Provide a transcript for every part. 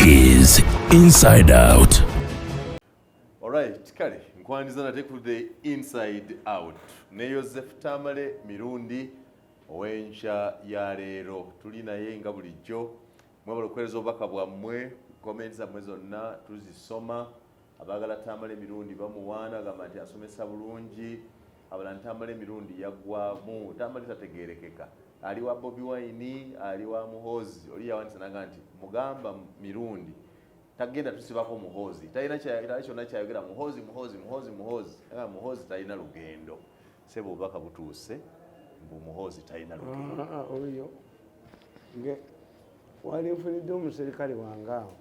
This is Inside Out. Alright, kale nkwaniriza nate ku The Inside Out ne Joseph Tamale Mirundi ow'enkya ya leero. Tuli naye nga bulijjo. Mwebale okuweereza obubaka bwammwe, comments zammwe zonna tuzisoma. Abaagala Tamale Mirundi bamuwaana, agamba nti asomesa bulungi. Abalala Tamale Mirundi yaggwamu, Tamale tategeerekeka. Ali wa Bobi Wine, ali wa Muhoozi. Oli yawandiise n'agamba nti mugamba Mirundi tagenda tusibako Muhoozi, talina kyonna kyayogera. Muhoozi, Muhoozi, Muhoozi, Muhoozi. Agamba Muhoozi talina lugendo. Sebo, obubaka butuuse mbu Muhoozi talina lugendo. Ah, ah, oyo nge wali nfunidde omuserikale wange awo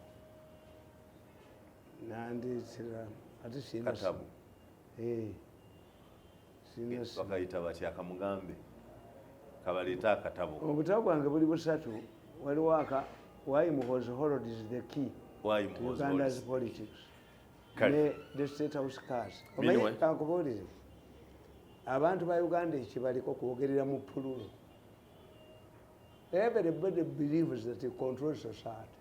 nandetera, ate sina Katabu. Eh, sina simu. Bakayita batya? Akamugambe kabaleete akatabo. Obutabo bwange buli busatu. Waliwo aka "Why Muhoozi Holds the Key Why to Muhoozi Uganda's Holds. Politics" Kale. ne "The State House Cars". Meanwhile- Omanyi, kankubuulire, abantu ba Uganda ekibaliko kwogerera mu plural. Everybody believes that he controls society.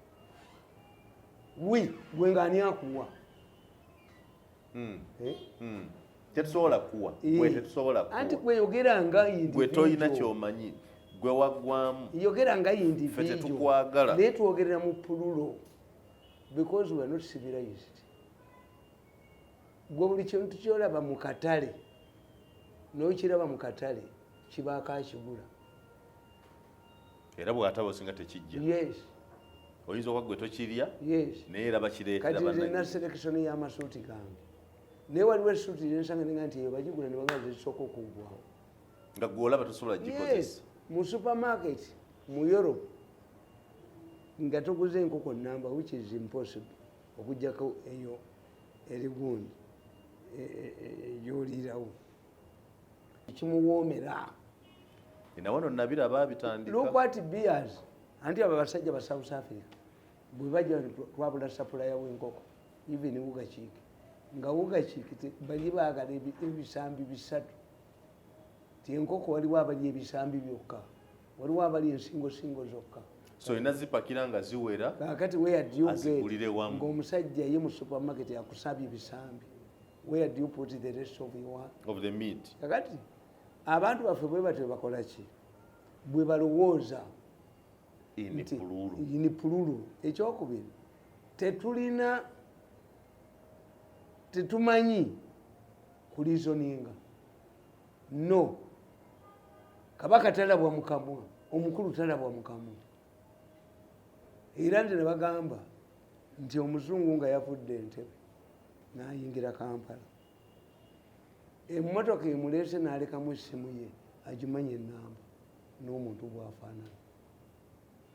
We gwe nga ani akuwa? Eh? Tetusobola kuwa gwe, tetusobola Anti kuwa. gweyogera nga Gwe tolina individual. kyomanyi, gwe waggwamu. Yogera nga Ffe individual. tetukwagala. Naye twogerera mu plural because we are not civilized. Gwe buli kintu kyolaba mu katale, n'okiraba mu katale, kibaako akigula. Era bw'ataba osinga tekijja. Yes. Oyinza okuba gwe tokirya, naye era bakireetera Kati nze na bannannyini. selection y'amasuuti gange, naye waliwo esuuti gyensanga nenga nti eyo bagigula ne bagala zezisooka okuggwawo. Nga gwe olaba tosobola Yes, gikozesa. mu supermarket mu Europe nga toguze enkoko namba, which is impossible, okugjako eyo erigundi gyoliirawo kimuwoomera. Nawano nabiraba bitandika. Look at beers. Anti abo abasajja ba South Africa bwe bajja, twabula supplier w'enkoko, even Ugachick, nga Ugachick bali baagala ebisambi bisatu, ti enkoko waliwo abali ebisambi byokka, waliwo abali ensingosingo zokka. So olina zipakira nga ziwera. Kakati where do you get Azigulire wamu. Ng'omusajja ye mu supermarket akusabye ebisambi, where do you put the rest of your of the meat? Kakati abantu baffe bwe batyo bakola ki? Bwe balowooza in nti plural. In plural. Ekyokubiri, tetulina, tetumanyi kureasoninga. No kabaka talabwa mukamwa, omukulu talabwa mukamwa. Era nze ne bagamba nti omuzungu nga yavudde Entebe n'ayingira Kampala, emmotoka emuleese n'alekamu essimu ye, agimanya enamba n'omuntu bwafaanana.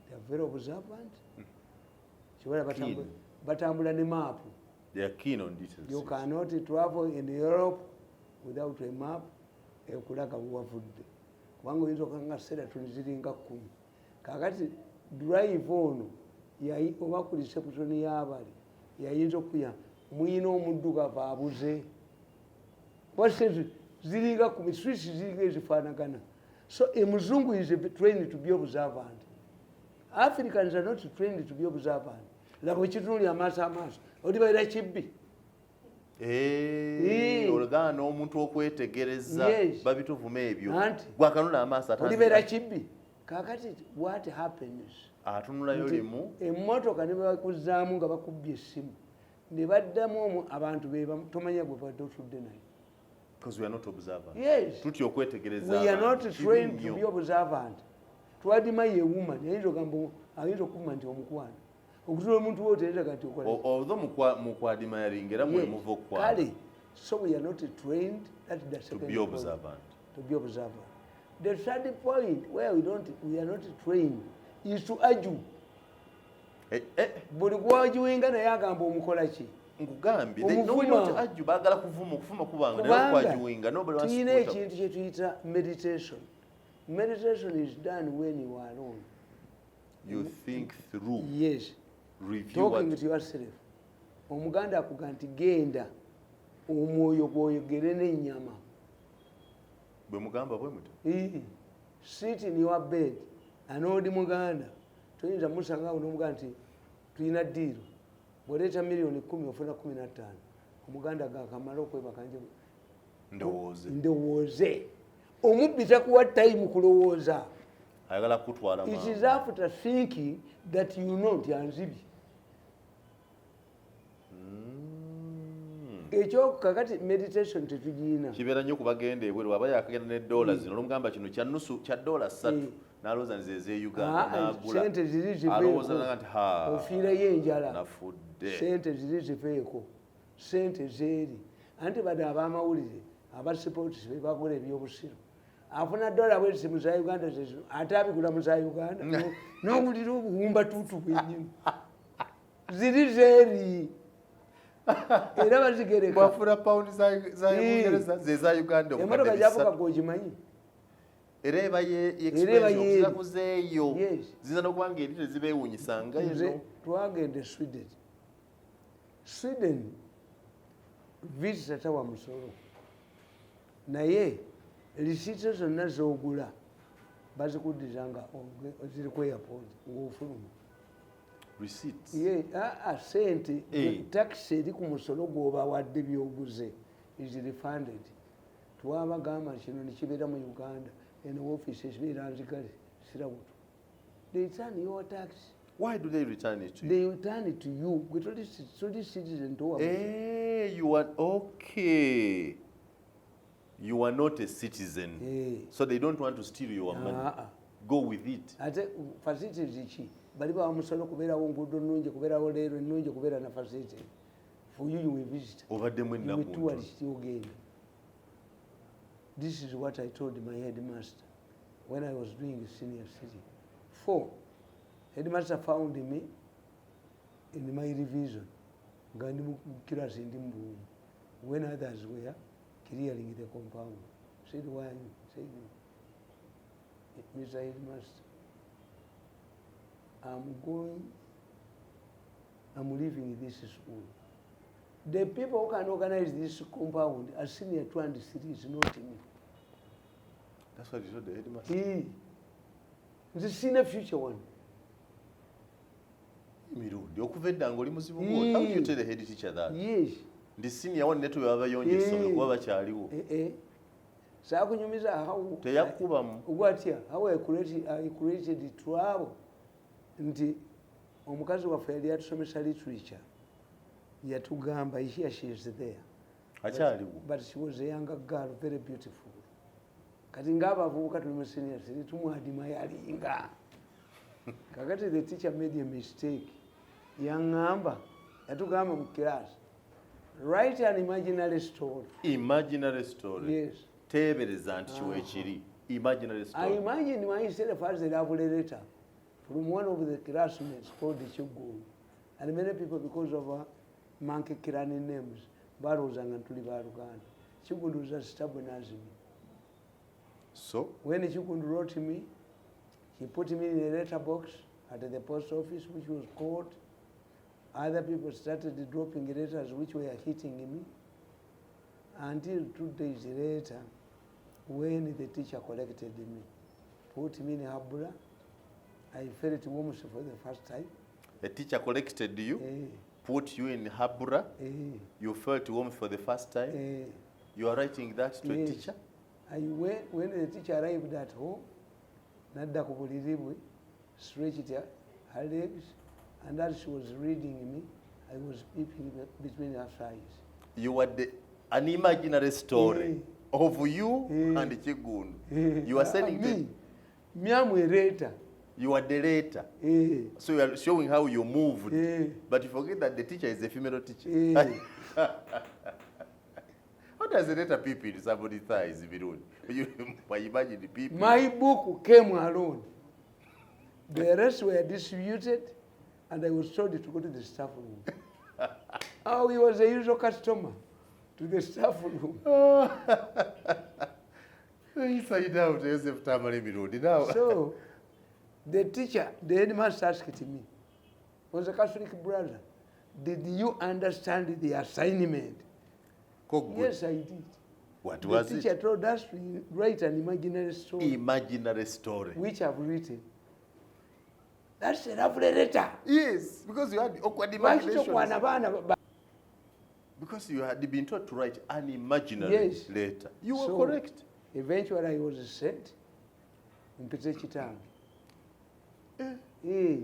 They are very observant. Kibala batambula ne maapu. They are keen on details. You cannot travel in Europe without a map ekulaga bwewavudde, kubanga oyinza okanga seratoni ziringa 10. Kakati drive ono oba ku reception y'abali yayinza okuya muyina omuddugavu abuze, kuba sente ziringa 10, swisi ziringa ezifaanagana. So emuzungu is trained to be observant. Africans are not trained to be observant. Laba ekitunuli amaaso amaaso, olibaira kibbi. Olagaana omuntu okwetegereza. Babituvuma ebyo. Anti. Gwakanula amaaso Olibeera kibbi. Kakati what happens atunulayo nti limu. Emmotoka ne bakuzaamu nga bakubbye essimu, ne baddamu omwo abantu bebamu, tomanya gwe badde otudde naye. Because we are not observant. Yes. Tutya okwetegereza We are abantu. not Kibi trained to nnyo. be observant. Twadima ye woman ayinza ogamba, ayinza okuvuma nti omukwano okutula omuntu we otereraga nti okola. Although mukwadimiringa era mwe muva okukwana. Kale, so we are not trained. That is the To second be point. observant. To be observant. The third point where we are not trained is to argue. Buli gwagiwenga naye agamba omukola ki? Nkugambye, they no, we don't argue. Baagala kuvuma, okuvuma kubanga naye okwagiwinga nobody wants to Tuyina put up. Ekintu kye tuyita meditation. Meditation is done when you are alone. You think through. Yes. Review Talking what to yourself. Omuganda akuga nti genda omwoyo gw'oyogere n'ennyama. Bwe mugamba bwe mutyo. Sit in your bed. Anoodi muganda toyinza musanga awo n'omuganda nti tulina ddiiro, bw'oleeta miliyoni 10 ofuna 15. Omuganda gakamala okwebaka nje. Ndowooze. Ndowooze. Omubbi takuwa time kulowooza. Ayagala kutwala It mangu. is after thinking that you know nti anzibye. Ekyo kakati meditation tetugiina. Kibeera nnyo kubagenda ebweru, aba yakagenda ne dola zino, olumugamba kino kya nusu kya $3, n'alowooza nze ez'e Uganda. Ah, n'agula. Sente ziri Alowooza ziveeko. naga nti ha, Ofiirayo enjala. Nafudde. Sente ziri ziveeko, sente zeeri. Anti bano abamawulire aba sports be bakola ebyobusiru. Afuna dola bwezi mu za Uganda zezino, ate abigula mu za Uganda. N'owulira obuwumba tuutu bwennyini. Ziri zeeri era bazigereka. Bwafuna pawundi za Bungereza ze za Uganda Emotoka obukadde gyavuga 300. gwogimanyi. Era eba Era eba expensive yeeri. okusinza ku zeeyo. Yes. Ziyinza n'okuba nga eri tezibeewuunyisanga Nze eno. twagenda e Sweden. Sweden visa tawa musolo, naye risiiti zonna z'ogula bazikuddiza nga ziri ku airport ng'ofuluma. Receipts. Ye aa sente. Tax eri ku musolo gw'obawadde byoguze is refunded. Twabagamba kino nekibeera mu Uganda, eno woofiisi ezibeera nzigale sirawutu. They return your tax. Why do they return it to you? They return it to you. Gwe toli citizen, towa. Eh, you are okay. You are not a citizen. So they don't want to steal your money. Ah, ah. Go with it. Ate facilities ki? Bali bawa musolo kubeerawo nguudo nnungi, kubeerawo leero ennungi, kubeera na facility for you. You will visit. Obaddemu You will ennaku ntono. tourist ogenda. This is what I told my headmaster when I was doing senior city four. Headmaster found me in my revision nga ndi mu class, ndi mu buumu, when others were clearing the compound. Said, "Why are you?" Said, "Mr. Headmaster, I'm going, I'm leaving this school. The people who can organize this compound are senior two and three, is not me." That's what you told the headmaster. Nze sina future one. Mirundi okuva edda ng'oli muzibu gwo. How do you tell the head teacher that? Yes. Ndi senior one netu baba bayonja essomero kuba bakyaliwo. Eh, eh. Saakunyumiza how Teyakubamu. Watya how I created trouble nti omukazi waffe yali atusomesa literature yatugamba, here she is there. Akyaliwo. But she was a younger girl, very beautiful. Kati ngaabavubuka tuli mu senior three tumwadima yalinga. Kakati the teacher made a mistake. Yaŋŋamba, yatugamba mu class, "Write an imaginary story." Imaginary story. Yes. Teebereza nti kiwe kiri. Imaginary I story. Imagine myself as a love letter from one of the classmates called Chugulu. And many people, because of monkey clan names, balowoozanga tuli baluganda. Chigundu was as stubborn as me. So When Chigundu wrote me, he put me in a letter box at the post office, which was called. Other people started dropping letters which were hitting me. Until 2 days later, when the teacher collected me, put me in Habura, I felt warmth for the first time. The teacher collected you, Eh, put you in Habura, you felt warm for the first time. You are writing that to a Yes. teacher? When the teacher arrived at home, nadda ku buliri bwe, stretched her legs, and as she was reading me, I was peeping between her thighs. You were an imaginary story of you and Chigundu. You are sending Me, me, I'm a letter. You are the letter. So you are showing how you moved. But you forget that the teacher is a female teacher. How does a letter peep in somebody's thighs, Mirundi? You imagine the peeping. My book came alone. The rest were distributed, and I was told to go to the staff room. Oh, he was a usual customer to the staff room. Inside Out, Joseph Tamale Mirundi. Now, So the teacher, the headmaster asked me, was a Catholic brother, did you understand the assignment? Kogwe. Yes, I did. What The was teacher it? told us to write an imaginary story, Imaginary story. which I've written. That's a lovely letter. Yes, because you had awkward Lwaki imaginations. tokwana baana Because you had been taught to write an imaginary Yes. letter. You were So, correct. Eventually I was sent mpite kitange. Eh, it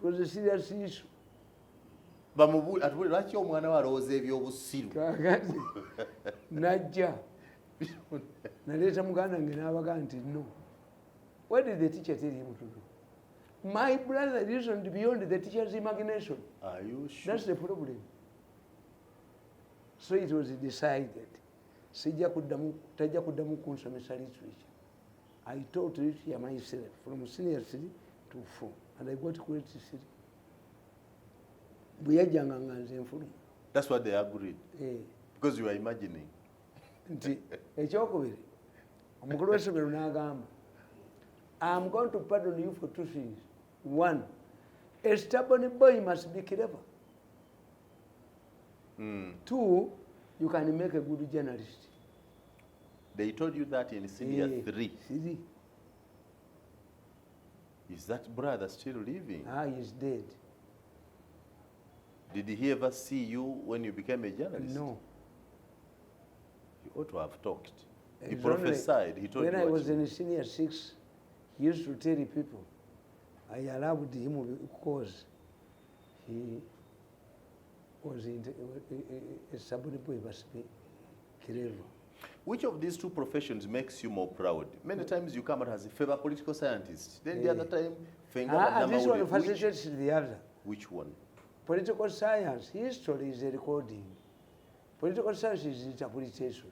was a serious issue. Atubulire lwaki omwana we alowooza ebyobusiru. Kakati najja naleeta muganda wange n'abaga nti no. What did the teacher tell him to do? My brother reasoned beyond the teacher's imagination. Are you sure? That's the problem. So it was decided. Sijja kuddamu, tajja kuddamu kunsomesa literature. I taught literature myself from senior 3 to 4 and I got grade 3. Bwe yajjanga nga nze nfuluma. That's what they agreed. Eh, Because you are imagining. Nti ekyokubiri omukulu w'essomero n'agamba, I'm going to pardon you for two things. One, a stubborn boy must be clever. Two, you can make a good journalist. They told you that in senior Eh, 3. Three. Is that brother still living? Ah, he's dead. Did he ever see you when you became a journalist? No. You ought to have talked. He It's only- prophesied. He told When you I what was you- in senior 6, he used to tell people, I allowed him because he was in a stubborn boy must be clever. Which of these two professions makes you more proud? Many times you come out as a favor political scientist. Then the other time, Fenga Ah, this one Which, facilitates the other. which one? Political science, history is a recording. Political science is interpretation.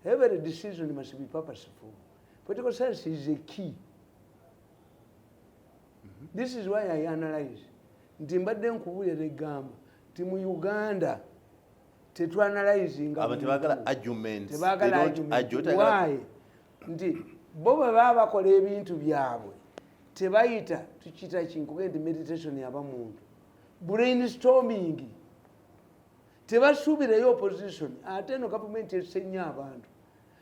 Every decision must be purposeful. Political science is a key. This is why I analyze. Nti mbadde nkubuulira egamba nti mu Uganda tetwanalyzinga Abantu tebaagala arguments. They tebaagala don't argument. argue. Tebaagala- Why? Nti bo bwe baba bakola ebintu byabwe tebayita tukiyita kinkuge nti meditation yaba muntu, brainstorming, tebasuubirayo opposition. Ate eno gavumenti esse nnyo abantu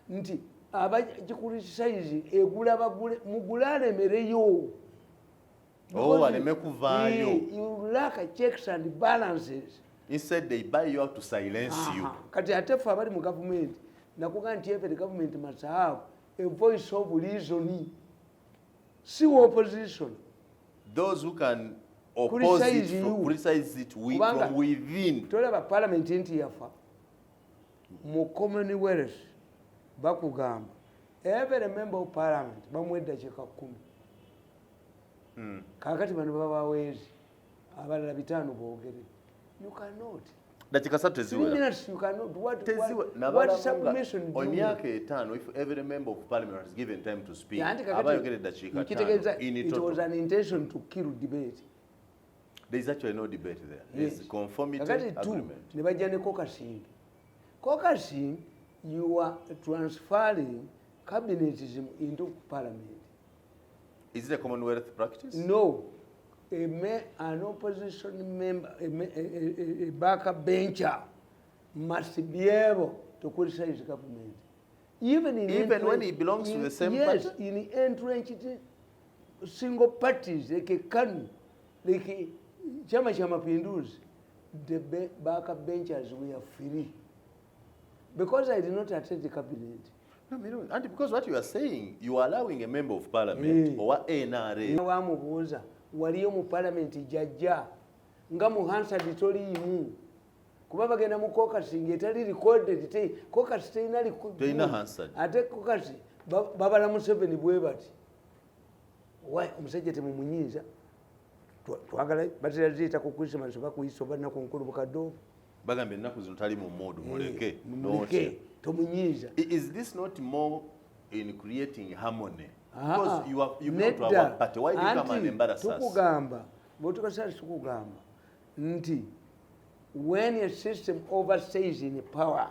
nti abagicriticize egula bagule mugule alemereyo. Oh, aleme kuvaayo. You lack checks and balances. Instead, they buy you out to silence you. Aha. Kati ate ffe abali mu gavumenti nakuga nti every government must have a voice of reason, si opposition. Those who can oppose it, Criticize from, you. criticize it Kubanga- from within. Tolaba parliament nti yafa mu Commonwealth, bakugamba every member of parliament bamuwa eddakiika 10. Kakati bano babaweezi abalala 5 boogere. You cannot. Dakika 3 Three teziwera. minutes you cannot. Teziwe- What Nabalamu nga submission do you emyaka 5, if every member of parliament is given time to speak, Yeah, anti kakati aba ayogera eddakiika nkitegeeza 5 in it was total. an intention to kill debate. There is actually no debate there. There is Yes. conformity, Kakati two, agreement. ne bajja ne caucusing. Caucusing, you are transferring cabinetism into parliament. Is it a Commonwealth practice? No. An opposition member, a backbencher must be able to criticize government. Even in Even when he belongs to the same yes, party? In entrenched single parties like a KANU, like Chama Cha Mapinduzi, the backbenchers were free. Because I did not attend the cabinet. No, Mirundi, and because what you are saying, you are allowing a member of parliament or NRA. Wamubuuza waliyo mu parliament jajja nga mu Hansard toliimu, kuba bagenda mu caucus ng'etali recorded, caucus terina Terina Hansard. Ate caucus babala Museveni bwe bati, Why, omusajja temumunyiiza. Twagala batera ziyita ku Christmas oba kuyisa oba nnaku nkulu bukadde obwo. Bagamba ennaku zino tali mu mood, muleke. Muleke, tomunyiiza. Is this not more in creating harmony? Ah, Because you belong to nedda. our party. Why do you come and Anti embarrass us? Tukugamba bwotukasala, tukugamba nti When a system overstays in power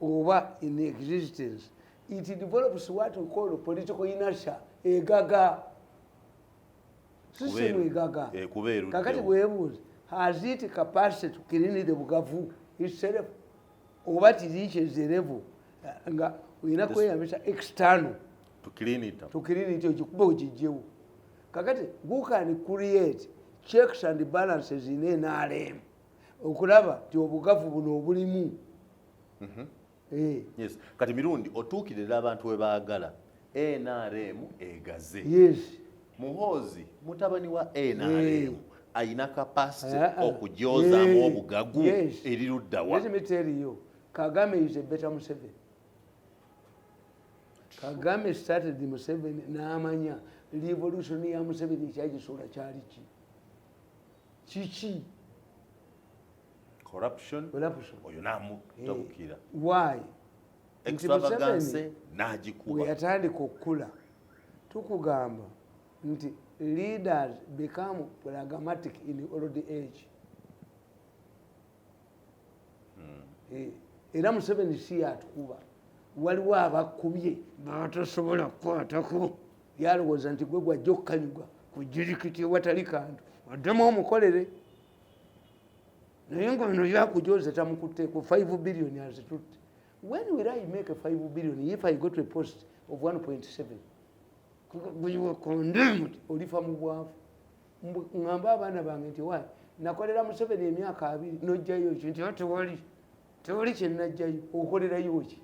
oba in existence, it develops what we call political inertia. Egaga system egaga. Kubeera. Kakati weebuuze, has it capacity to clean the bugavu itself, oba it reaches the level nga olina kweyambisa external To clean it up. To clean it, ogikuba ogijjewo. Kakati who can create checks and balances in NRM okulaba ti obugavu buno obulimu? Yes, kati Mirundi, otuukirira abantu we baagala NRM egaze. Yes. Muhoozi mutabani wa NRM ayina capacity Ah, ah. okugyozaamu obugagu eri luddawa? Let me tell you, Kagame is a better Museveni. Kagame started Museveni n'amanya revolution ya Museveni ekyagisoola kyali ki? Kiki? Corruption. Corruption. Oyo n'amutabukira. Why? Nti Extravagance. Museveni bwe N'agikuba. yatandika okukula, tukugamba nti leaders become pragmatic in old age. Era Museveni si yatukuba, waliwo abakubye batasobola kukwatako. Yalowooza nti gwe gwajja okukanyuga ku jirikiti ewatali kantu, oddemu omukolere, naye nga ono yakujoze tamukutteko 5 billion azitutte. When will I make a 5 billion if I go to a post of 1.7? You were condemned, olifa mu bwavu. Ŋŋamba abaana bange nti why nakolera Museveni emyaka 20, nojjayo ki? Nti tewali, tewali kyenajjayo. Okolerayo ki?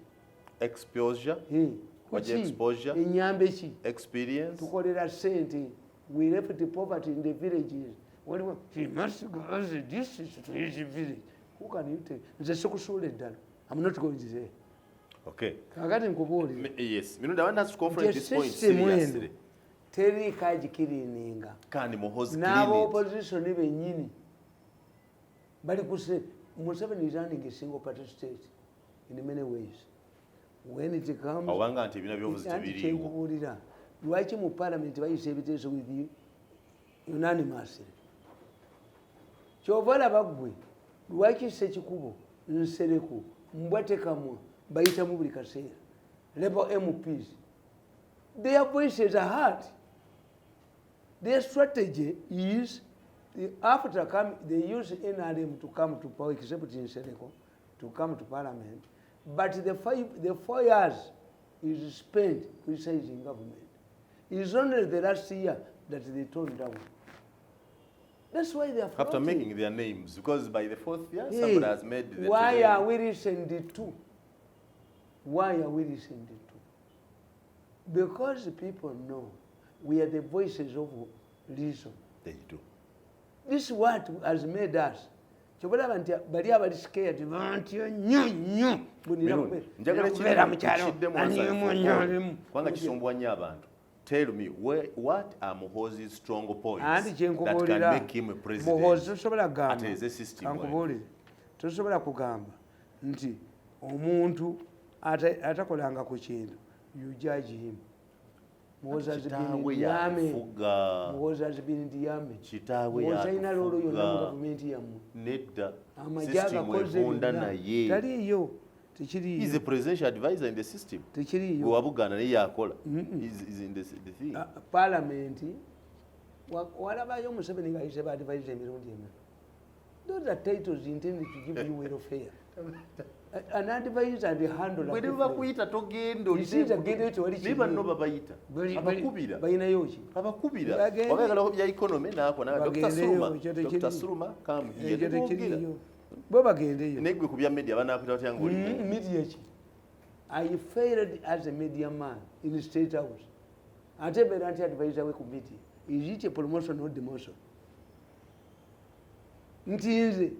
Exposure. Eh, Wajja kuki? Exposure. Enyambe ki? Experience. Tukolera sente. We left poverty in the villages. Waliwo he must go as a district to his village. Who can you take? Nze sikusuula eddala. I'm not going there. Kakati nkubuulire. Yes, Mirundi, I want us to confront Nti this point system eno seriously. Teriiko agicleaninga. Kandi Muhoozi clean it. N'abaopposition bennyini bali kuse. Museveni is running a single party state in many ways. When it comes Obanga nti ebibiina by'obufuzi Anti tebiriiwo. kyenkubuulira, lwaki mu parliament bayisa ebiteeso with unanimously? Kyova olaba ggwe lwaki Sekikubo, Nsereko, Mbwatekamwa bayitamu buli kaseera. Labour MPs, their voices are heard. Their strategy is after come, they use NRM to come to power, except Nsereko, to come to parliament, but the 4 years is spent criticizing government. It's only the last year that they toned down. That's why they are After floating. Making their names, because by the fourth year Hey, somebody has made the why terrain. are we listened to? Why are we listened to? Because people know we are the voices of reason. They do. This is what has made us. Kyobalaba nti bali abali scared bantya nnyo nnyo. Mirundi, njagala Kubeera mu kyalo kiddemu animu nnyo alimu. kubanga kisumbuwa nnyo abantu. Tell me where, what are Muhoozi's strong points Anti that can kyenkubuulira, make him a president? Muhoozi tosobola kugamba, Ateeze system. kankubuulire, tosobola kugamba nti omuntu atakolanga ku kintu, you judge him. Muhoozi has been Kitaawe in the army. yafuga. Muhoozi has been in the army. Kitaawe Muhoozi alina role yonna mu yatufuga. gavumenti yammwe. Nedda. Amagye System agakoze evunda byonna. naye. Taliiyo. He's a Tekiriiyo. presidential advisor in the system. Tekiriiyo. Gwe wabugaana naye yakola. Is in the thing. Ah, parliament walabayo Museveni ng'ayise ba advisor emirundi emeka? Those are titles intended to give you welfare. An advisor and a handler. Bwe ne bakuyita togenda. Nsinza gendayo, tewali Naye kiriyo. banno babayita abakubira. Balinayo ki? Abakubira. Bagende. Wabagala bya economy naako na Dr. Bagendeyo, Suruma. ekyo Dr. tekiriyo. Suruma, come here. Ekyo Teboogera. tekiriyo. Bo bagendeyo. Naye gwe ku bya media banaakuyita batya ng'oli Media ki? I failed as a media man in State House. Ate mbeera nti advisor we ku media? Is it a promotion or demotion? Nti nze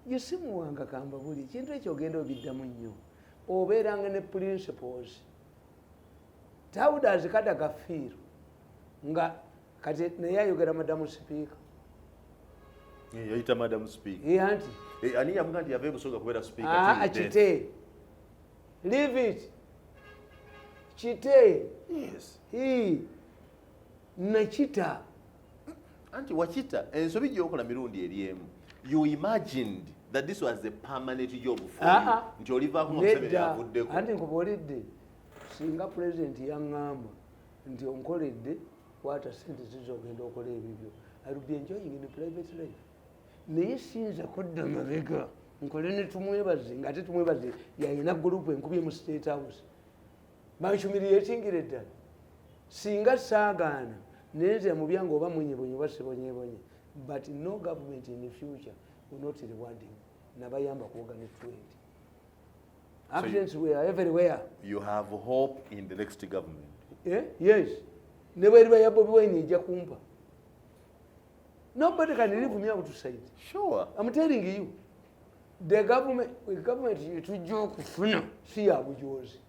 gisimuwanga kamba buli kintu ekyo ogenda obiddamu nnyo, obeeranga ne principles. How does Kadaga feel nga kati naye ayogera "Madam Speaker"? Eh, yayita "Madam Speaker". Ye anti Eh, ani yamuga nti yava ebusoga kubeera speaker Ah, till death? kite, leave it, kite. Yes. He nakita. Anti wakita ensobi gyokola mirundi eri emu. You imagined That this was a permanent job for you. Nti olivaako nga Museveni avuddeko. Anti nkubuulidde, singa pulezidenti yaŋŋamba nti onkoledde, kwata sente zizo ogenda okola ebibyo, I will be enjoying in private life. Naye siyinza kudda mabega nkole ne Tumwebaze, ngaate Tumwebaze yalina group enkubye mu State House, banhumiliatingira eddala. Singa saagaana nenzira mu byange oba munyebonye oba sibonyebonye, but no government in the future will not reward him. Nabayamba kuwoga ne 20 accidents were everywhere. You have hope in the next government? Eh? Yes, ne bweriba ya Bobi Wine ejja kumpa. Nobody can leave me outside. I'm telling you, the government yetujja okufuna si ya bujozi.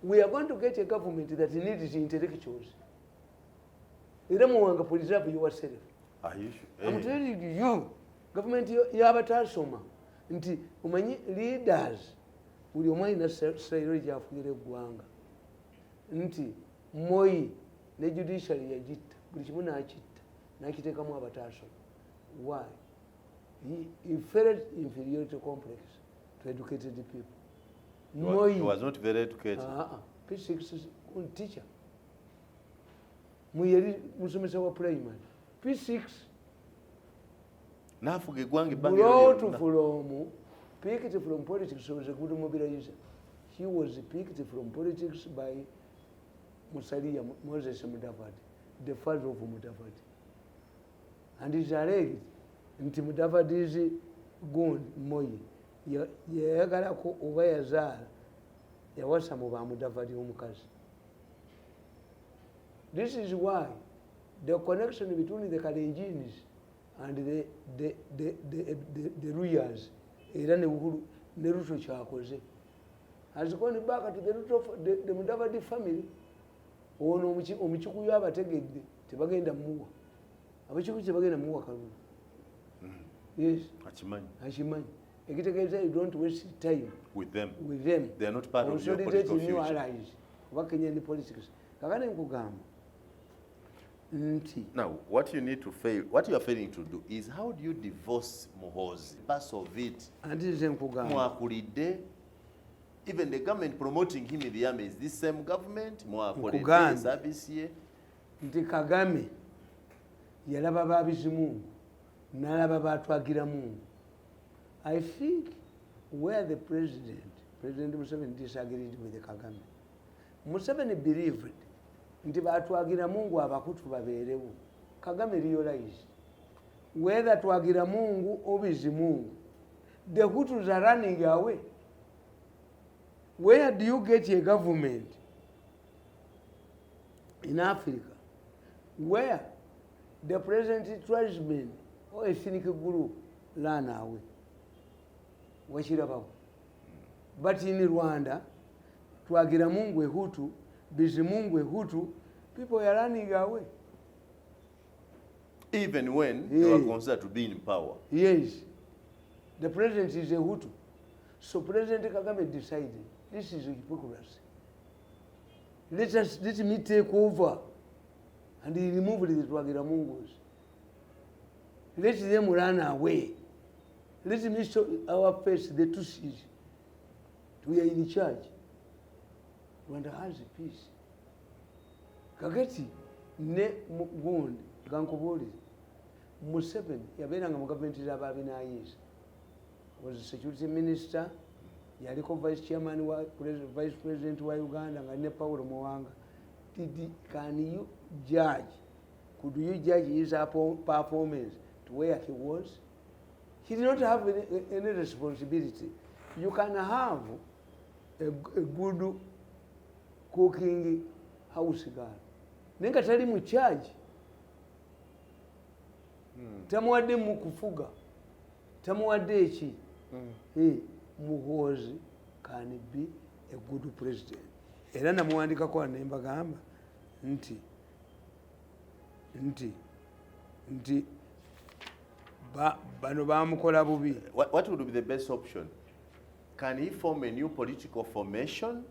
We are going to get a government that needs intellectuals. Era Muwanga, preserve yourself. Are you sure? I'm telling you, government y'abatasoma nti omanyi leaders buli omu alina style gyafugira eggwanga, nti Moi ne judiciary yagitta, buli kimu n'akitta n'akiteekamu abatasoma. Why? He felt inferiority complex to educated people. Moi He was not very educated. P6 teacher. Muyeri musomesa wa primary P6. N'afuga eggwanga ebbanga eryo Brought lyonna. from, picked from politics, was a good mobilizer. He was picked from politics by Musalia Moses Mudavadi, the father of Mudavadi, and is alleged nti Mudavadi's gundi Moi yayagalako oba yazaala yawasa mu ba Mudavadi omukazi. This is why the connection between the Kalenjins and the Luhyas, era ne Uhuru ne Ruto kyakoze, has gone back to the root of the Mudavadi family. Ono Omukikuyu abategedde tebagenda muwa, Abakikuyu tebagenda muwa kalulu. Yes. Akimanyi. Akimanyi. Ekitegeeza you don't waste time with them. With them. They are not part of your Consolidate political new future. allies oba Kenyan politics. Kakane nkugamba nti Now, what you need to fail, what you are failing to do is, how do you divorce Muhoozi? Part of it. Anti nze nkugamba Mwakulidde, even the government promoting him in the army is this same government. Mwakulidde Nkugambye. service ye. Nti Kagame yalaba ba Bizimungu n'alaba ba Twagiramungu. I think where the president, President Museveni, disagreed with Kagame, Museveni believed nti ba Twagiramungu abakutu babeerewo. Kagame realized whether Twagiramungu or Bizimungu, the Hutus are running away. Where do you get a government in Africa where the president tribesmen or ethnic group run away? Wakirabawo. But in Rwanda, Twagiramungu Hutu, Bizimungu Hutu, people are running away. Even when they were considered to be in power. Yes. The president is a Hutu. So President Kagame decided, this is hypocrisy. Let me take over. And he removed the Twagiramungus. Let them run away. Let me show our face, the Tutsis. We are in charge. Rwanda has peace. Kakati ne gundi gankubuulire, Museveni yabeeranga mu gavumenti z'aba Binayiza, was security minister, yaliko vice chairman wa vice president wa Uganda nga ne Paulo Muwanga. Can you judge, could you judge his performance to where he was? He did not have any responsibility. You can have a good cooking house girl naye nga tali mu charge, tamuwadde mu kufuga, tamuwadde eki. Muhoozi can be a good president. Era namuwandikako ne mbagamba nti bano bamukola bubi. What would be the best option? Can he form a new political formation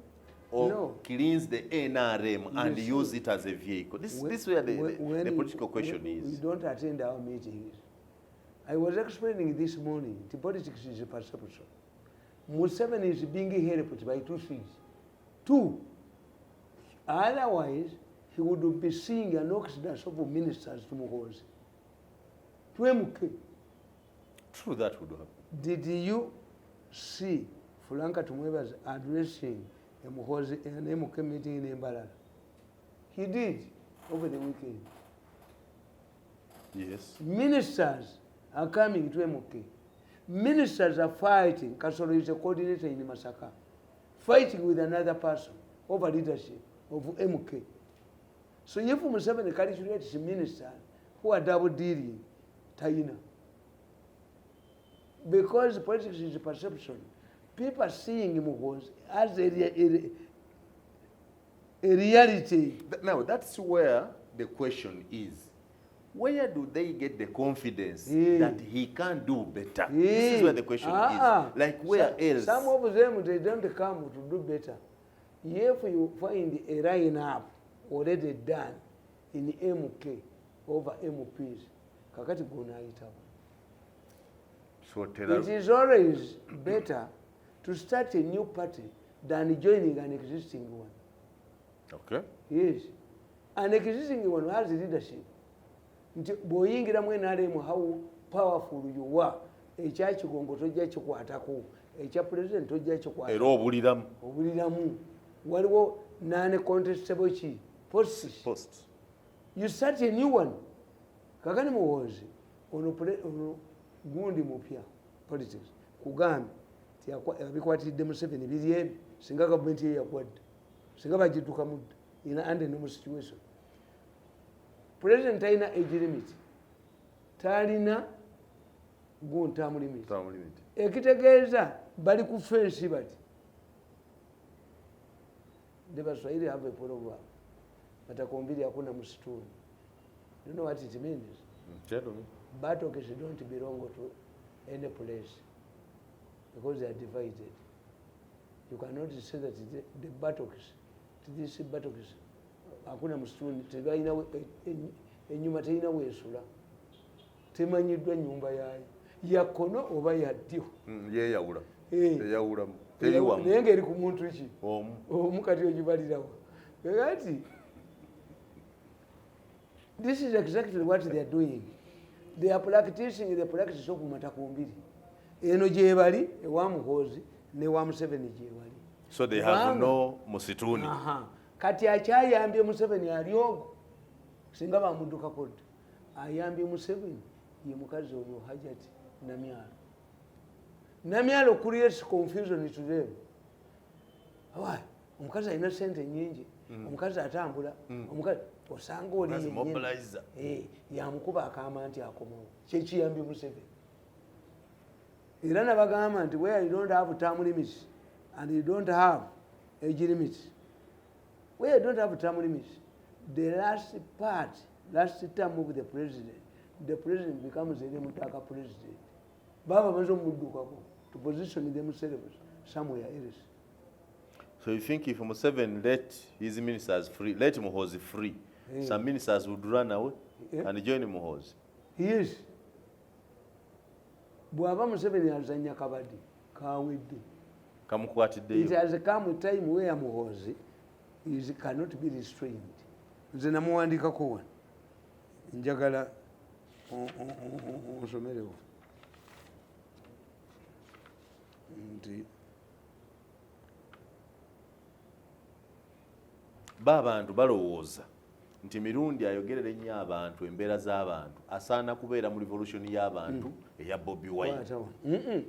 or No. cleanse the NRM and You see, use it as a vehicle? This is where the when political question you is. don't attend our meetings. I was explaining this morning the politics is a perception. Museveni is being helped by two things. Two, otherwise he would be seeing an exodus of ministers to Muhoozi. To MK. True, that would happen. Did you see Frank Tumwebaze addressing a Muhoozi an MK meeting in Mbarara? He did over the weekend. Yes. Ministers are coming to MK. Ministers are fighting. Kasolo is a coordinator in Masaka, fighting with another person over leadership of MK. So if Museveni calculates ministers who are double dealing, Taina. Because politics is a perception, people are seeing Muhoozi as a reality. Now, that's where the question is. Where do they get the confidence that he can do better? This is where the question is. Like, where else? Some of them, they don't come to do better. If you find a line-up already done in MK over MPs, kakati gonayitawo. So tell It is always better to start a new party than joining an existing one. Okay. Yes. An existing one has leadership. Nti bw'oyingiramu NRM, how powerful you are, ekya Kigongo tojja kikwatako, ekya president tojja kikwatako. Era obuliramu. Obuliramu. Waliwo non-contestable ki? Posts. Posts. You start a new one. Kakani Muhoozi, ono gundi mupya politics. Kugambe nti abikwatiridde Museveni biri ebi, singa gavumenti ye yakwadde, singa bagidduka mudda in under normal situation. President talina age limit, talina term limit. Term limit. Ekitegeeza bali ku fence bati. The Baswahili have a proverb, matako mbili hakuna msituni. Do you know what it means? Tell me. Buttocks don't belong to any place because they are divided. You cannot say that the buttocks, this buttocks, hakuna msituni, tebalina ennyuma terina weesula. Temanyiddwa nnyumba yaayo. Ya kkono oba ya ddyo. Yeeyawula. Eyawulamu. Teri wamu. Naye ng'eri ku muntu ki? Omu. Omu kati ogibalirawa. Kati this is exactly what they are doing. They are practicing the practice of matako mbiri. Eno gyebali ewa Muhoozi ne wa Museveni gyebali. So they have Kubanga no musituni. Aha. Kati akyayambye Museveni ali ogwo. Singa bamuddukako dda. Ayambye Museveni ye mukazi oyo Hajati Namyalo. Namyalo creates confusion to them. Why? Omukazi alina sente nnyingi. Omukazi atambula. Omukazi osanga oli Omukazi yennyini. Mobilizer. Yamukuba akaama nti akomawo. Kyekiyambye Museveni. Era nabagamba nti where you don't have term limits and you don't have age limits, where you don't have term limits, the last part, last term of the president, the president becomes a Mutaka president. Baba bamaze omuddukako to position themselves somewhere else. So you think if Museveni let his ministers free, let Muhoozi free, some ministers would run away and join Muhoozi? Yes. Bw'aba Museveni azannya kabadi, kawedde. Kamukwatiddeyo. It has come a time where Muhoozi is cannot be restrained. Nze namuwandikako wano. Njagala onsomerewo. Nti Ba abantu balowooza nti Mirundi ayogerera ennyo abantu, embeera z'abantu, asaana kubeera mu revolution y'abantu eya Bobi Wine. Kwata wano.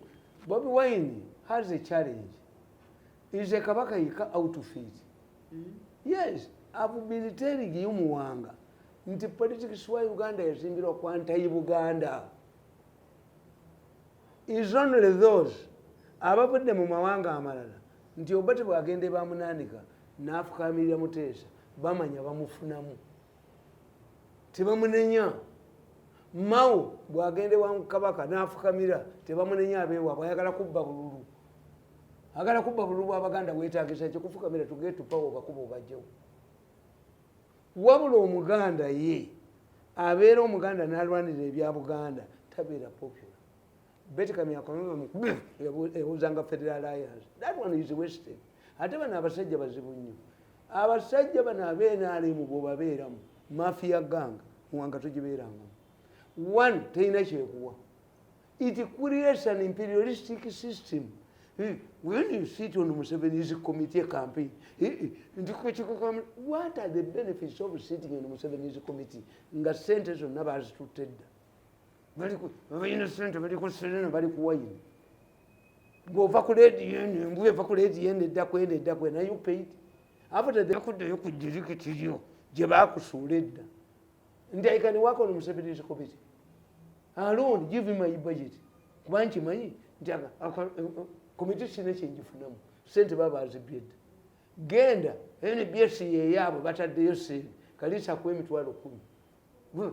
Bobi Wine has a challenge. Is a Kabaka Yekka outfit. Yes, I've been telling you Muwanga nti politics wa Uganda yazimbirwa kwa Ntayi Buganda. Is only those abavudde mu mawanga amalala nti Obote bw'agenda bamunaanika n'afukamirira Muteesa bamanya bamufunamu tebamunenya. Mao bw'agenda wa Kabaka n'afukamira tebamunenya, abeewaabwe ayagala kubba bululu, agala kubba bululu bw'Abaganda bwetaagisa kikufukamira tugeetupawo obakuba obajjewo. Wabula Omuganda ye abeera Omuganda n'alwanirira ebya Buganda. Tabeera popular. Beti Kamya ebuuzanga Federal Alliance. That one is wasted. Ate bano abasajja bazibu nnyo. Abasajja bano ab'NRM bw'obabeeramu, mafia gang, Muwanga togibeerangamu. One, terina kyekuwa. It creates an imperialistic system. When you sit on Museveni's committee campaign, what are the benefits of sitting on Museveni's committee? Nga sente zonna bazitutte dda. Balina sente, bali ku Serena, bali ku wine. Bw'ova ku leediyo eno, embwa eva ku leediyo eno eddako eno eddako eno, you paid. After the kuddayo ku jirikiti lyo gye baakusuula edda. Nti I can work on Museveni's committee. Alone, give me my budget. Kuba nkimanyi nti komiti sina kyengifunamu, sente baba bazibbye dda. Genda NBS yeyaabwe, bataddeyo sente Kalisa ku 100,000. Bwe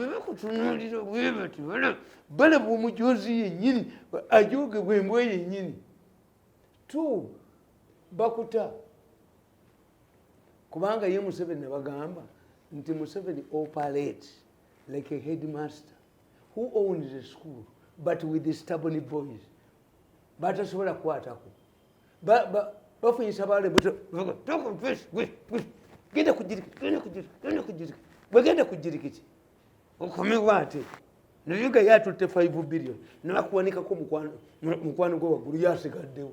bakutunuulira bwe bati, balaba omujozi yennyini ajogebwa embwa yennyini. Two, bakuta kubanga ye Museveni nabagamba nti Museveni operate like a headmaster who owns a school but with the stubborn boys batasobola kukwatako. Bafunyisa bale, genda kugirikiti, genda kugirikiti, genda kugirikiti, bwegenda kugirikiti okomewo ate naye nga ye atutte 5 billion nebakuwanikako mukwano gwe waggulu yasigaddewo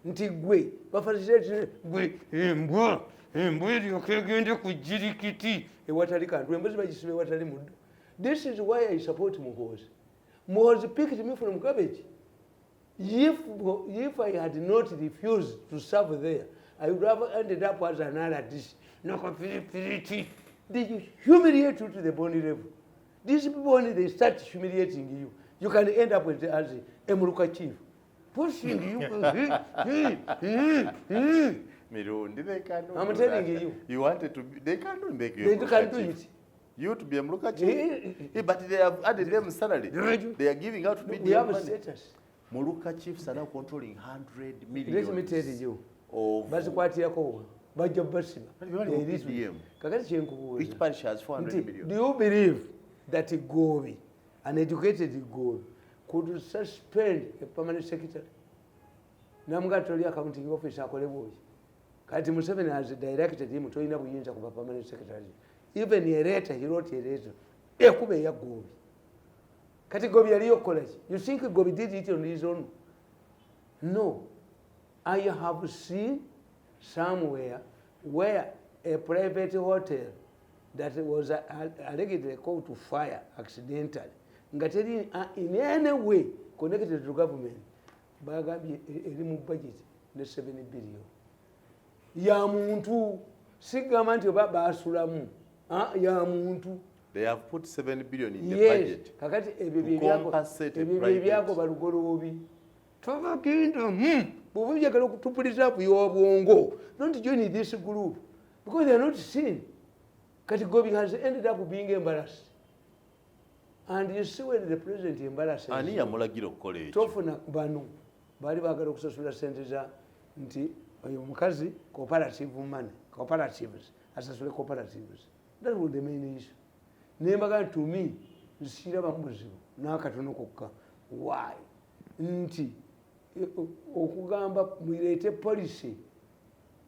nti gwe bafacilitate gwe embwa, embwa eryoka egende ku jirikiti ewatali kantu, embuzi bagisiba ewatali muddo. This is why I support Muhoozi. Muhoozi picked me from garbage. If I had not refused to serve there, I would have ended up as an RDC. Nakapiripiriti. They humiliate you to the bone level. These people, when they start humiliating you, you can end up with as a Muruka chief. Pushing you. Mirundi, they cannot I'm do telling that. you. You wanted to be, they cannot make you a They Muruka can do chief. it. You to be a Muruka chief? Eh, but they have added them salary. They are giving out We PDM have a money. status. Muruka chiefs are now controlling 100 million. Let me tell you. Of Bazikwatirako wa? Bajja basiba. Bali mu PDM. Kakati kyenkubuuza. Each parish has 400 Nti, million. do you believe that Gobi, an educated Gobi, could suspend a permanent secretary? Namuga toli accounting officer akole bwoki. Kati Museveni has directed him, tolina buyinza kuba permanent secretary. Even a letter, he wrote a letter. Ekuba eya Gobi. Kati Gobi yaliyo okukola ki? You think Gobi did it on his own? No. I have seen somewhere where a private hotel that was allegedly caught to fire accidentally, nga teri in any way connected to government, bagambye eri mu budget ne 7 billion ya muntu. Sigamba nti oba basulamu. Ah, ya muntu. They have put 7 billion in the Yes. budget. Kakati ebyo To compensate a ebyo private. byebyago balugoloobi tobagendamu. Bwoba oyagala okutupuliza bwongo, don't join this group because they are not seen. Kati Gobi has ended up being embarrassed, and you see when the president embarrasses Ani yamulagira okukola ekyo? Tofuna bano baali baagala okusasula sente za nti oyo omukazi cooperative money, cooperatives, asasule cooperatives. That was the main issue. Nembaga to me nsirabamu buzibu n'akatono kokka. Why? Nti okugamba muleete policy,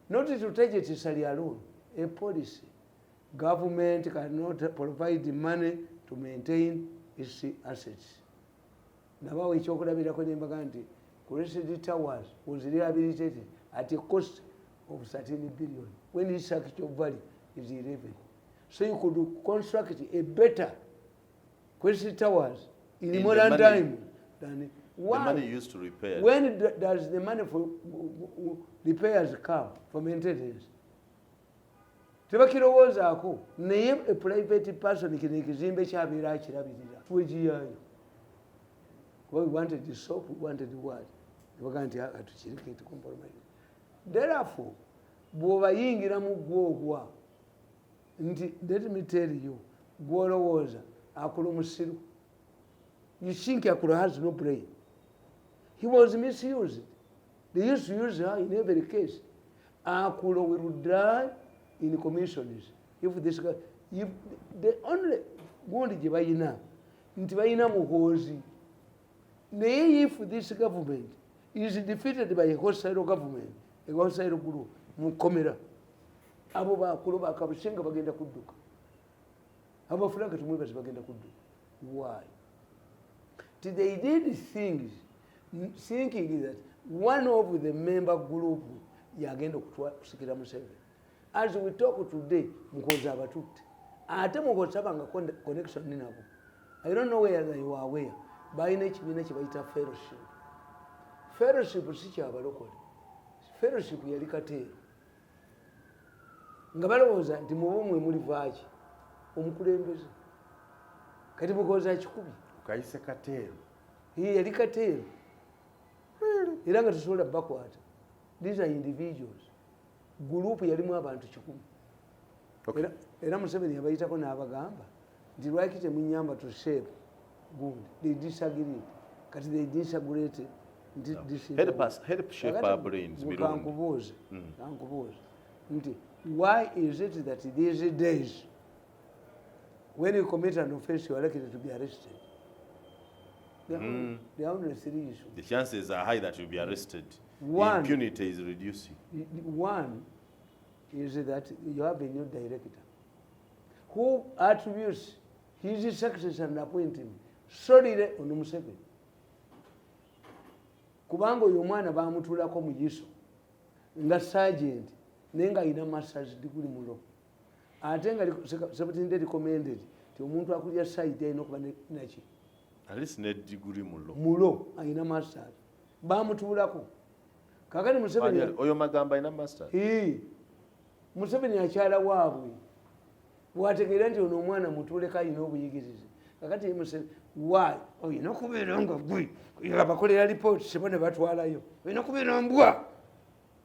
not to take it salary alone, a policy. Government cannot provide money to maintain its assets. Nabawo ekyokulabirako nembaga nti Crested Towers was rehabilitated at a cost of 13 billion when its actual value is 11. So you could construct a better Crested Towers in In the modern money- time than The why? money used to repair. When does the money for repairs come for maintenance? Tebakirowoozaako. Naye a private person, kino ekizimbe kyabeera akirabirira, twegiyayo kuba we wanted the soap, we wanted what? Nebagaa nti "Ah, tukireke to compromise." Therefore bw'obayingiramu gwogwa nti let me tell you, gwolowooza Akulo musiru? You think Akulo has no brain? He was misused. They used to use her in every case. Akulo will die in commissions. If this guy, if the only gundi gye bayina Nti balina Muhoozi, naye if this government is defeated by a hostile government, a hostile group mukomera, abo bakulu bakabusenga bagenda kudduka, abo Frank Tumwebaze bagenda kudduka. Why? They did things thinking that one of the member group yagenda okusikira Museveni. As we talk today, Muhoozi abatutte, ate Muhoozi abanga connection nabo. I don't know where they were aware. Balina ekibiina kye bayita Fellowship. Fellowship si kyabalokole, Fellowship yali Kateero, nga balowooza nti mubumwe muli vaaki omukulembeze. Kati Muhoozi akikubye. Kayise Kateero. Yali Kateero, era nga tosobola bakwata. These are individuals. Group yalimu abantu 100. Era Museveni yabayitako n'abagamba nti lwaki temunyamba to shape gundi? They disagreed. Kati they disagreed. Help us, help shape our brains, Mirundi. Kankubuuze, kankubuuze nti why is it that these days when you commit an offense you are likely to be arrested? There are only three issues. The chances are high that you'll be arrested. One, Impunity is reducing. One is that you have a new director who attributes his success and appointment solely on Museveni. Kubanga oyo omwana bamutulako mu ISO nga sergeant, naye nga alina masters degree mu law, ate nga Sebutinde recommended ti omuntu akulya site alina okuba naki? At least ne degree mu law. Mu law, alina masters, bamutuulako. Kakati Museveni Oyo magamba alina masters. Ii. Museveni akyala waabwe bwategeera nti ono omwana mutuleko alina obuyigirize. Kakati ye Museveni, why olina okubeera nga gwe abakolera lipooti sebo ne batwalayo? Olina okubeera mbwa,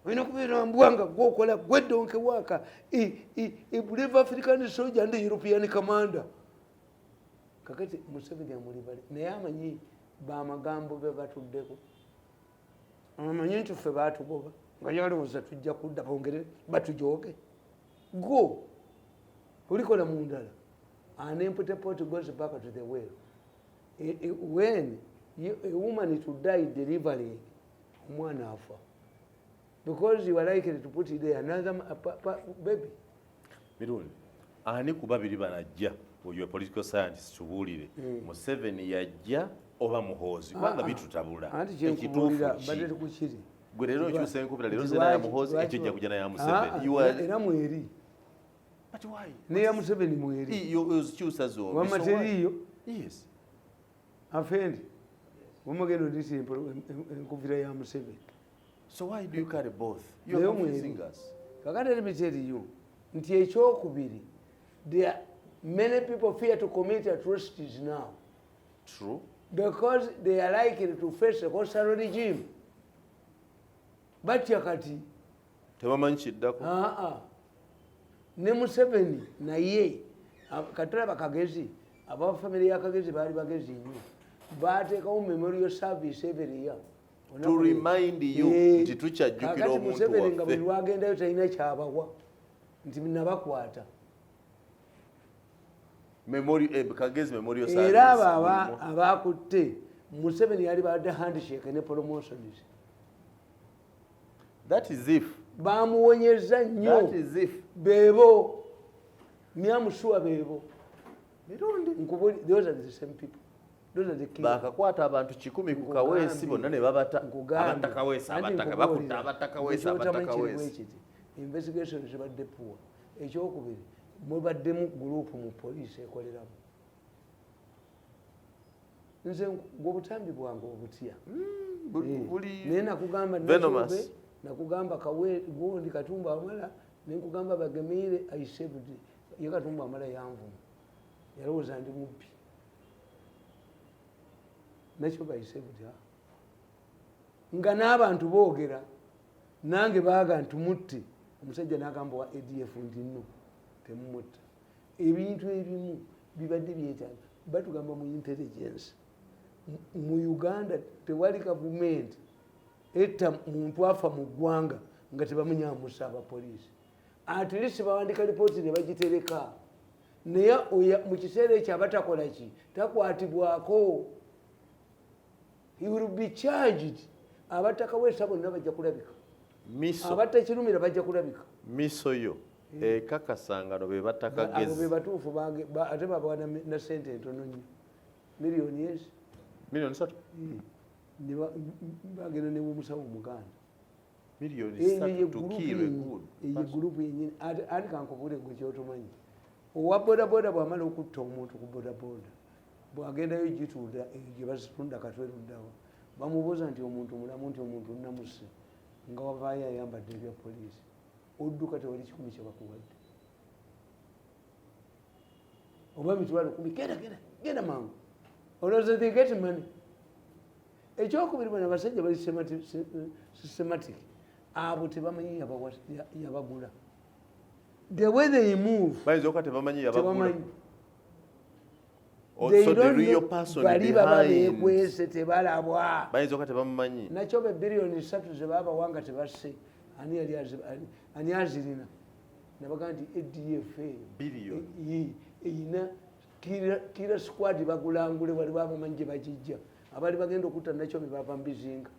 olina okubeera mbwa nga gwe okola gwe donkey work, brave African soldier and European commander. Kakati Museveni amulibale, naye amanyi bamagambo be batuddeko, amanyi nti ffe batugoba nga yalowooza tujja kudda bongere batujooge. Go olikola mu ndala. An empty pot goes back to the well. When a woman to die delivering, omwana afa because you are likely to put there another baby. Mirundi, ani ku babiri banajja? Oyo political scientist, tubuulire. Museveni yajja oba Muhoozi? Kubanga Ah, ah. bitutabula. Anti kyenkubuulira Ekituufu badde ki? tukukiri. Gwe leero okyusa enkubira, leero nze naya Muhoozi, ekyo ojja kujja naya Museveni. You are Era mweri. But why? Neya Museveni mweri. Ozikyusa zombi. Wamma So why? teriiyo. Yes. Afendi wamagenda odisa enkuvira ya Museveni. So why do you carry both? You are Naye confusing mweri. us. Kakati let me tell you nti ekyokubiri, there are many people fear to commit atrocities now True. because they are likely to face a hostile regime. Batya kati. Tebamanyi kiddako. Aa, ne Museveni naye katulaba Kagezi, abafamire ya Kagezi baali bagezi nnyo, bateekawo memorial service every year To remind you nti tukyajjukira Kakati omuntu Museveni nga waffe. buli lwagendayo talina kyabawa nti nabakwata. Kagezi memorial service. Era abo Mulimu. abakutte Museveni yali badde handshake ne promotions. That is if. Bamuwonyeza nnyo. That is if. Beebo myamusuwa beebo. Mirundi. Nkubuli, those are the same people, those are the killers. Bakakwata abantu 100 ku Kaweesi bonna ne babata. Nkugambye. Abatta Kaweesi, Anti abataka nkubuulira, bakutte abatta Kaweesi, ekyotamanyi abatta kiri Kaweesi. bwe kiti, investigation zibadde poor. Ekyokubiri, mubaddemu group mu poliisi ekoleramu. Nze gwe obutambi bwange obutya. Naye nakugamba Venomous. Nakyobe, nakugamba kawe gundi Katumba Amala, nenkugamba Bagemiire. I saved ye. Katumba Amala yanvuma, yalowooza ndi mubbi. Nakyobe, I saved her. Nga n'abantu boogera nange baaga ntumutte omusajja, n'agamba wa ADF nti nno temumutta. Ebintu ebimu bibadde byetaaga batugamba mu intelligence. Mu Uganda tewali gavumenti etta muntu afa mu ggwanga nga tebamunyamusa abapoliisi. At least bawandika lipooti ne bagitereka. Naye mu kiseera ekyo aba takola ki? Takwatibwako. He will be charged. Abatakaweesa bonna bajja kulabika. Miso. Abatakirumira bajja kulabika. Miso yo ekakasangano be Abo be batakagezi. Batuufu ate babawa na sente entono nnyo, miliyoni ezi. 3 miliyoni. Ne bagenda ne bumusawo omuganda. Miliyoni Eyo ye satu to group kill a yennyini. good Eyo person. group yennyini. Ate ate kankubule gwe kyotomanyi, owa bodaboda bwamala okutta omuntu ku bodaboda, bwagendayo gitunda eyo gye bazitunda Katwe luddawa, bamubuuza nti omuntu mulamu, nti omuntu namuse, nga wavaayo ayambadde ebya poliisi, odduka, tewali 1,000 kyebakuwadde oba 10,000. Genda, genda, genda mangu. Olowooza they get money? Ekyokubiri, bano abasajja bali systematic. Abo tebamanyi yabagula. The way they move, Bayinza okuba tebamanyi yabagula. Tebamanyi. Oh, They so the don't real know. person Bali baba behind. bekwese, tebalabwa. Bayinza okuba tebamumanyi. Nakyo be 3 biliyoni zebabawa nga tebasse, ani yali ani azirina? Nabaga nti ADF Billion. eyina killer squad, bagulangule. Waliwo abamanyi gye bagijja. Abaali bagenda okutta nakyo be bava mu bizinga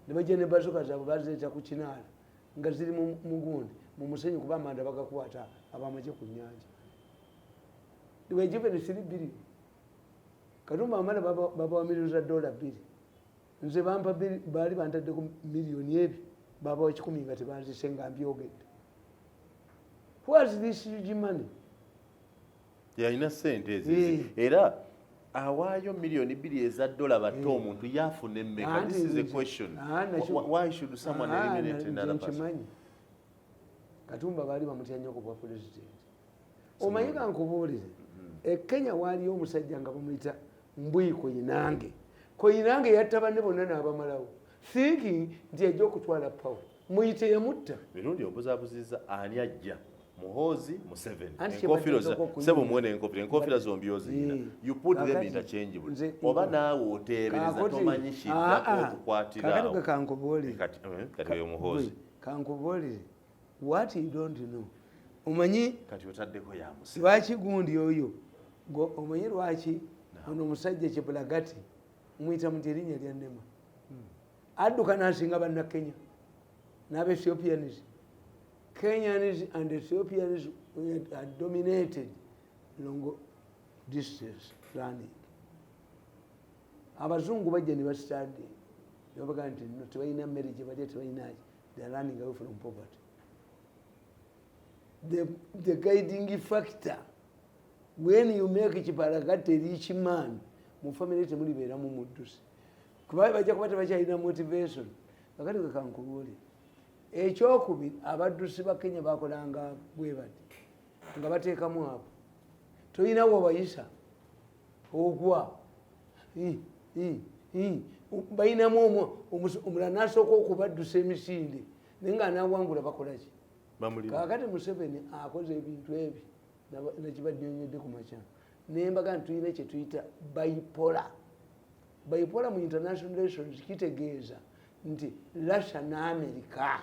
ne bajja ne bazooka zaabwe, bazireeta ku kinaala nga ziri mu gundi mu musenyu, kuba amanda bagakwata abamagye ku nyanja. They were given 3 billion. Katumba amala babawa miliyoni za dola 2. Nze bampa baali bantaddeko miliyoni ebi, babawa 100 nga tebanzise nga mbyogedde. Who has this huge money? Yalina sente ezo. Eh. Era awaayo 2 miliyoni eza dola batte omuntu, yafuna emmeka? Anti This is a question. Ah, Why should someone Ah, eliminate another person? nkimanyi. Katumba baali bamutya nnyo ku bwa pulezidenti. Omanyi, kankubuulire, e Kenya waaliyo omusajja nga bamuyita Mbui Koinange. Koinange yatta banne bonna n'abamalawo, thinking nti ajja okutwala power. Muyite yamutta. Mirundi obuzaabuziza, ani ajja? Muhoozi, Museveni? Anti Enkofiira kye bateekako. Sebo, muwene enkofiira, enkofiira zombi ozirina. Eh. You put them Kakati, interchangeable. nze Oba naawe oteebereza, Kakati- tomanyi kiddako Ah, ah. okukwatira Kakati awo. gwe kankubuulire. Kati oyo Muhoozi. Gwe, kankubuulire what you don't know. Omanyi Kati otaddeko ya Museveni. lwaki gundi oyo omanyi lwaki ono omusajja Kiplagati muyita muti erinnya lya nnema, adduka n'asinga bannakenya n'abaethiopians? Kenyans and Ethiopians are dominated long distance running. Abazungu bajja ne bastandi ne babaga nti no, tebalina mmere gye balya, tebalinaki. They are running away from poverty. The guiding factor, when you make Kiplagati rich man, mu family temulibeeramu muddusi, kuba bajja kuba tebakyalina motivation. Kakati gwe kankubuulire, ekyokubiri, abaddusi ba Kenya bakolanga bwe bati nga bateekamu abo, tolina wabayisa ogwa balinamu omulala nasooka okubaddusa emisinde, naye nga anawangula bakolaki? Bamulina. Kakati Museveni akoze ebintu ebi nakibadnyonyodde ku makya nembaga nti tulina kyetuyita bipolar. Bipolar mu international relations kitegeeza nti Russia ne America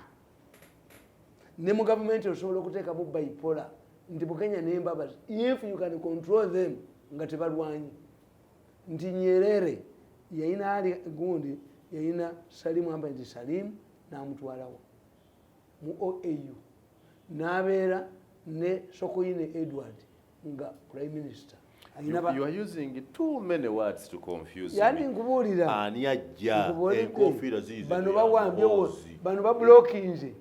ne mu gavumenti osobola okuteekamu bipolar, nti Bukenya nembabazi, if you can control them nga tebalwanyi. Nti Nyerere yayina ali gundi, yayina Salimu amba nti Salimu namutwalawo mu OAU, n'abeera ne Sokoine Edward nga prime minister. You are using too many words to confuse Yani me. Nkubuulira. Ani ajja? Nkubuulidde. Enkofiira ziizo. Bano bawambye, bano babulokinze,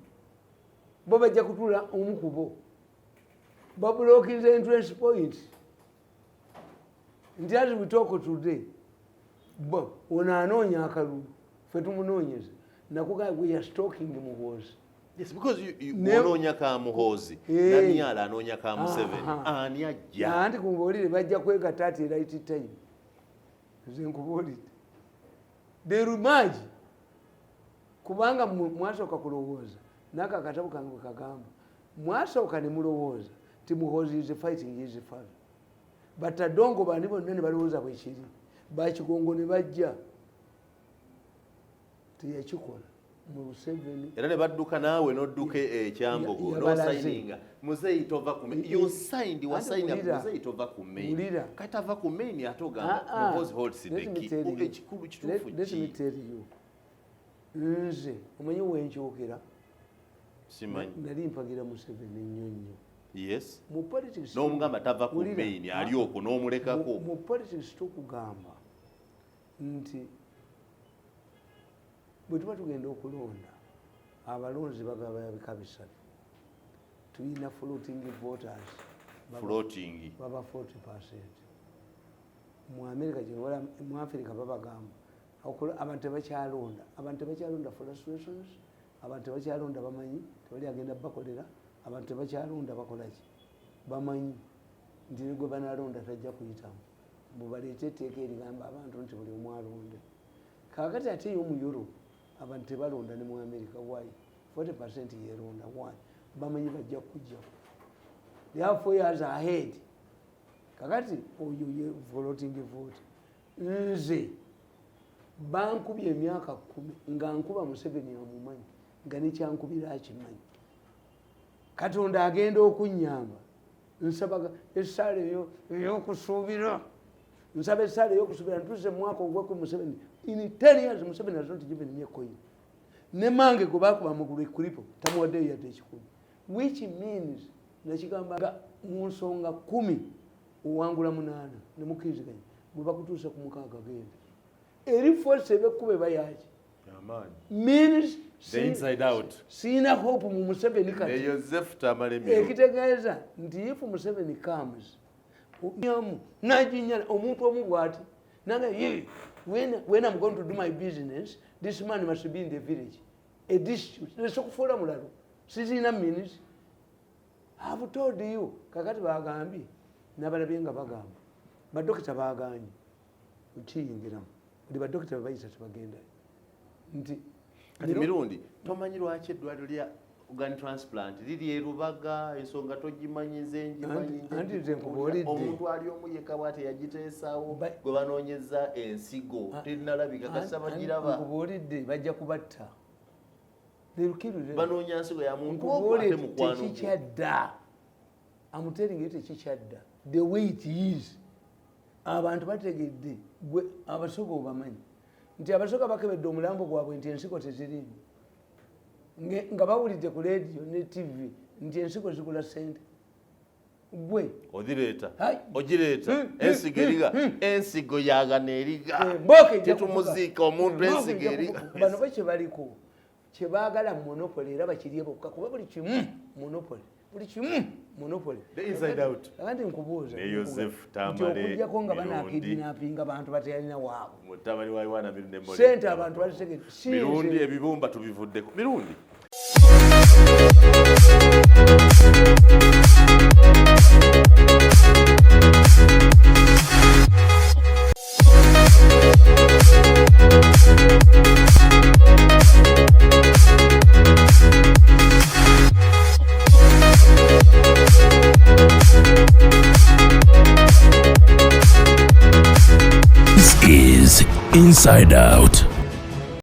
bo bajja kutula omu ku bo. Babulokinze entrance point, nti as we talk today, bo ono anoonya akalulu, fe tumunoonyeza. Nakugaa we are stalking Muhoozi. Yes, because you onoonya ka Muhoozi. Eh. Naniala anoonya ka Museveni. Aha. Ani ajja? Anti kumbuulire, bajja kwegatta at right time. Nze nkubuulidde, they merge, kubanga mwasooka kulowooza nako akatabo kange bwe kagamba, mwasooka ne mulowooza nti Muhoozi is fighting his father, but Adongo bandi bonna ne balowooza bwekiri, bakigongo ne bajja teyakikola. Museveni. Era ne badduka naawe n'odduka ekyambogo n'osayininga muzeeyi tova ku you signed, wasayina muzeeyi tova ku main. Kati ava ku main ate ogamba Muhoozi holds the key. Ekikulu kituufu Let me tell you, nze omanyi wenkyokera? Simanyi. Nali mpagira Museveni nnyo nnyo. Yes. Mu politics n'omugamba tava ku main, ali okwo n'omulekako. Mu politics tukugamba nti bwe tuba tugenda okulonda, abalonzi bagaba bika bisatu. Tulina floating voters. Floating. Baba 40%. Mu America gye mu Africa babagamba abantu tebakyalonda, abantu tebakyalonda frustrations, abantu tebakyalonda bamanyi tebali agenda bakolera, abantu tebakyalonda bakolaki, bamanyi nti ne gwe banalonda tajja kuyitamu. Bwe baleeta etteeka erigamba abantu nti buli omu alonde. Kaakati ate yo mu Europe abantu tebalonda, ne mu America. Why? 40% yeronda. Why? Bamanyi bajja kujjako. They have 4 years ahead. Kakati oyo ye floating vote. Nze bankubye emyaka 10 nga nkuba Museveni amumanyi, nga nekyankubira akimanyi. Katonda agenda okunyamba, nsaba essaala eyo ey'okusuubira, nsaba essaala ey'okusuubira ntuuse mu mwaka ogweku Museveni. In 10 years Museveni has not given me a coin. Ne mange gwe bakuba amagulu ekuripo tamuwaddeyo yadde ekikumi, which means nakigamba nga mu nsonga 10 owangula munaana nemukkiriziganya, bwe bakutuusa ku mukaaga genda eri force ebekkuba eba yaki. Amaanyi. Means The Inside Out. Siina hope mu Museveni kati. Ne Yosef Tamale Mirundi. Ekitegeeza nti if Museveni comes nyamu najinyala omuntu omu bwati nange ye when I'm going to do my business, this man must be in the village, a district nesokufuula mulalo sizina means. Have told you. Kakati bagambye nabalabye nga bagamba badokita baganye okiyingiramu, buli badokita bebayita tebagendayo nti Kati Mirundi, tomanyi lwaki eddwaliro lya organ transplant liri e Rubaga? Ensonga togimanyi, nze ngimanyi. Anti nze nkubuulidde. Omuntu ali omu yekka bw'ati yagiteesaawo gwe banoonyeza ensigo terinalabika kasa bagiraba. Nkubuulidde, bajja kubatta. They'll kill them. Banoonya nsigo ya muntu ogwo ate Nkubuulidde, mukwano gwo. Tekikyadda. I'm telling you, tekikyadda. The way it is, abantu bategedde. Gwe Abasoga obamanyi nti Abasoga bakebedde omulambo gwabwe nti ensigo tezirimu. Nga bawulidde ku leediyo ne TV nti ensigo zigula sente. Gwe Ogireeta. Hai. Ogireeta. Ensigo eriga, ensigo yagana eriga. Embooka ejja Tetumuziika kuvuga. omuntu. Embooka Ensigo ejja eriga. kuvuga. Bano bo kyebaliko kyebaagala monopoly, era bakirye bokka, kuba buli kimu monopoly, buli kimu monopoly. The Inside Out. Kakati nkubuuza Ne Yosef nti Tamale okuggyako nga Mirundi. banakidnapinga bantu bateyalina waabwe, Mutabani wa Yohana Mirundi Emmole. Sente abantu bazitegedde. Si Mirundi, nze. Ebibumba tubivuddeko, Mirundi. This is Inside Out.